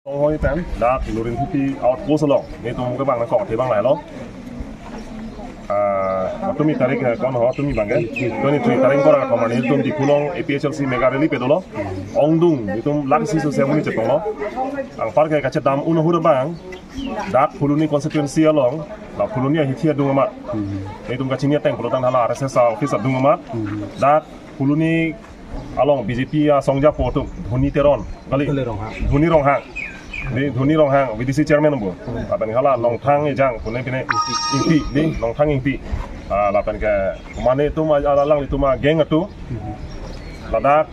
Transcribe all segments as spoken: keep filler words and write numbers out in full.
Tonghoi pen dak Lurinthepi outpost along netum kebang nangkok athe abang lahelo. Ah, matumi tarik, eh, kon ho tumi abangke twenty-three tarik kora katomani netum Diphu along A P H L C mega rally padolo. Ongdung netum laksi sose amonit chetonglo. Anparke kachedam un ahut abang dak Phuloni constituency along, la Phuloni ahithi adung amat, netum kachini ateng pulo tangte hala R S S office adung amat, dak Phuloni along B J P asongjapo atum, Dhoni Teron kali. Dhoni Ronghang. Dhoni Ronghang. Di Dhoni Ronghang, V D C chairman bu. Lapen hala Nongthang Ejang, pune pine Ingti, di Nongthang Ingti. Ah, lapen ke mane atum a-, alanglitum a-gang atum. Ladak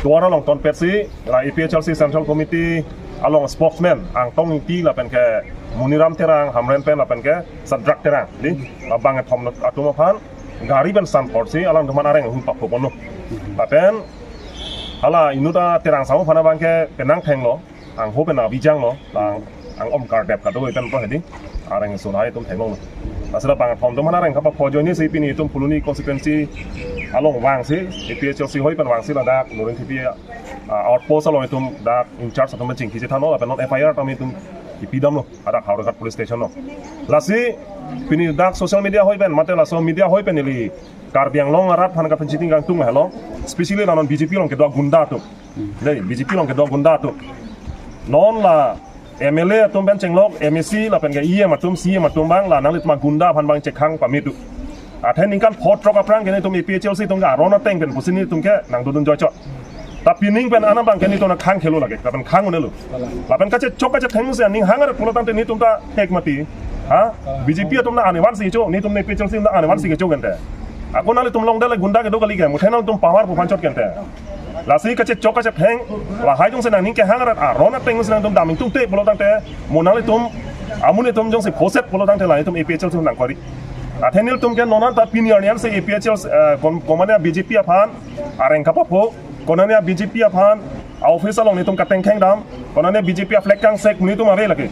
tovar along tonpetsi, la A P H L C Central Committee along spokesman Angtong Ingti lapen ke Muniram Terang, Hamren pen lapen ke Sadrak Terang. Di, la bang kethom atum aphan gari pen sanporsi alangtum aphan areng ahut papo ponlo. Lapen hala inut a Terang Samo aphan abangke penang thenglo, angho pen abijanglo, lang ang Omkar Deb kado pen po hedi, areng sulai atum thenglonglo. Lasi la bang kethom atum aphan areng kapapo ajoinesi pini itum Phuloni constituency along vangsi, A P H L C hoi pen vangsi ladak Lurinthepi, ah, outpost along itum dak in charge atum chingki chethanlo, lapen non F I R tame itum kipidamlo hadak Howraghat police station along. Lasi pini dak social media hoi pen, mate laso media hoi pen neli Karbi Anglong arat aphan kapanchiting kangtung lahelo, especially la non B J P along kedo agunda atum. Dei, B J P along kedo agunda atum. Non la M L A atum pen chenglok, M A C lapen ke E M atum, C E M atum abang, la nanglitum agunda aphan abang chekhang pame tu. Athe ningkan pho throk aphrang ke netum A P H L C atum ke aron ateng pen pusi netum ke nangdodun joichot. Ta pining pen ana abangke netum nangkhang khelo lake, lapen khang un-elo. Lapen kachechok kachetheng si aning hang arat pulo tangte netum ta thek mati. Ha? B J P atum nang anevan si cho, netum A P H L C atum nang anevan si kecho kente. Ako nanglitum longdele gunda kedo kali ke, muthe nangtum power pu aphan chot kente. Lasi kachechok kachetheng, lahai jongsi nangning kehang arat, aron ateng si nangtum daming tungte pulo tangte, mo nanglitum, amonit atum jongsi phoset pulo tangte la netum A P H L C atum nangkori. Athe nelitum ke non anta pini arni ansi A P H L C, eh, kom-, komane B J P aphan, areng kapapo, konane B J P aphan, a-office along netum katengkheng dam, konane B J P a-flag kangsek netum ave lake.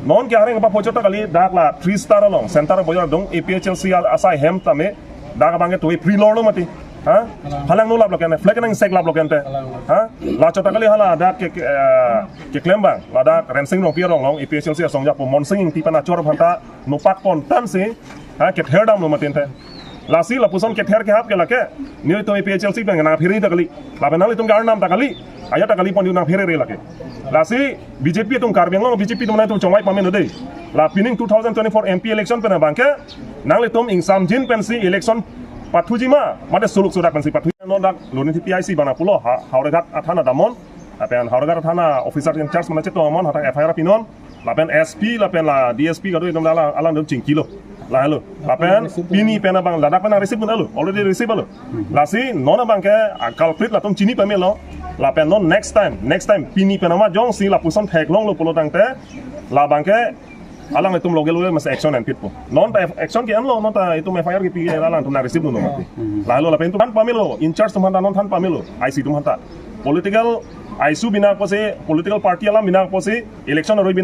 Non ke areng kapapo chot ta kali, dak la Three Star along, Center Bojar adung, A P H L C al-, asai hem tame, dak abangke tui pre-lor lo mati. Ha? Halang nu lap lo kente, flag nang sek lap lo kente. Ha? La chot ta kali hala dak ke, ke, eh, keklem abang, ladak Rensing Rongpi arong along, A P H L C asongjapo Monsing Ingti pen achor aphan ta nopak pon tangsi, ha, kether damlo mati ente. Lasi lapuson kether kehap ke lake, netum A P H L C pen nangphere ta kali. Lapen nanglitum ke arnam ta kali. Ajat ta kali pon netum nangphere re lake. Lasi B J P atum, Karbi Anglong B J P atum nangtum chongvai pamelo dei. La pining two thousand twenty-four M P election pen abangke nanglitum ingsamjin pensi election pathuji ma, mate suluk sudak pensi pathu. Non dak Lurinthepi I C abang nangpulo, ha, Howraghat athana damnon. Lapen Howraghat athana officer in charge mane chetongmon, hadak F I R pinon. Lapen S P, lapen la D S P kado itum la alang, alangtum chingkilo. Lahelo. Lapen pini pen abang ladak pen receive pun alo, already receive alo. Lasi non abangke a-culprit latum chini pamelo. Lapen non next time, next time pini pen ama jongsi lapuson theklonglo pulo tangte, la abangke alanglitum loge loge mas action enpitpo. Non ta action ke-enlo, non ta itum F I R kepi alangtum nang receive dunlo mati. Lahelo lapen itum than pamelo, in charge atum aphan ta non than pamelo, I C atum aphan ta. Political issue bina apotsi, political party alam bina apotsi, election aroi bina